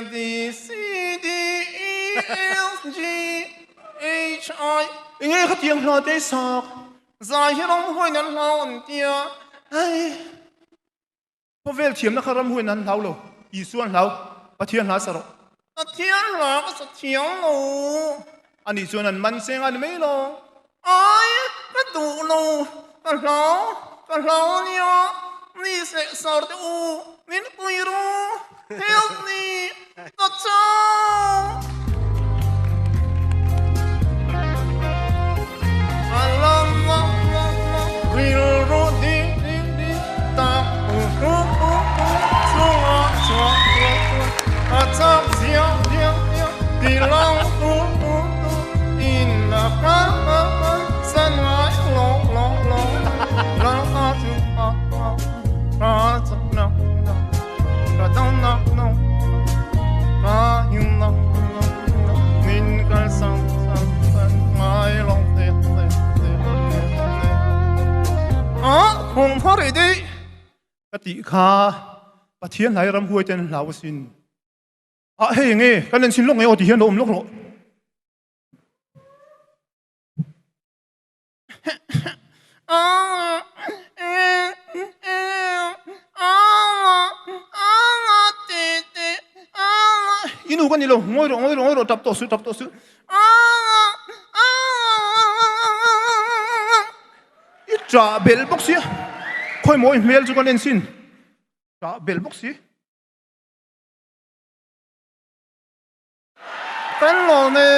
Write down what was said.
A B C D E F G H I Enge khatiang hla te sak zai hi ram huain an hlau an tia. Ai khawvel thiamna kha ram huain an hlau lo, Isua an hlau, Pathian hla sa rawh. Pathian hla ka sa thiam lo. Ani chuan an man seng a ni mai lo. Ai ka duh lo, ka hlau, ka hlau ania, mi seh sar te u, min pui ru, help me, ka chau. A lam lam lam lam rilru ding ding ding tak u u u u chungah chuah chuah chuah a chak ziah ziah ziah ti lang u u u in a ha ha ha san ngai lo lo lo la a chu a a a chak na na ka dang na na ka him na na na min kal sang sang san ngai long te te te te te a khong thar i dei ka tih kha Pathian hlai ram huai ten hlau asin. A hei nge kan en sin lawk nge aw ti hian lo awm lawk rawh. Inu ka ni lo ngawi rawh ngawi rawh ngawi rawh tap tawh suh tap tawh suh. I ṭah belh bawk sia khawi maw i hmel chu kan en sin ṭah belh bawk si. Kan lawm e.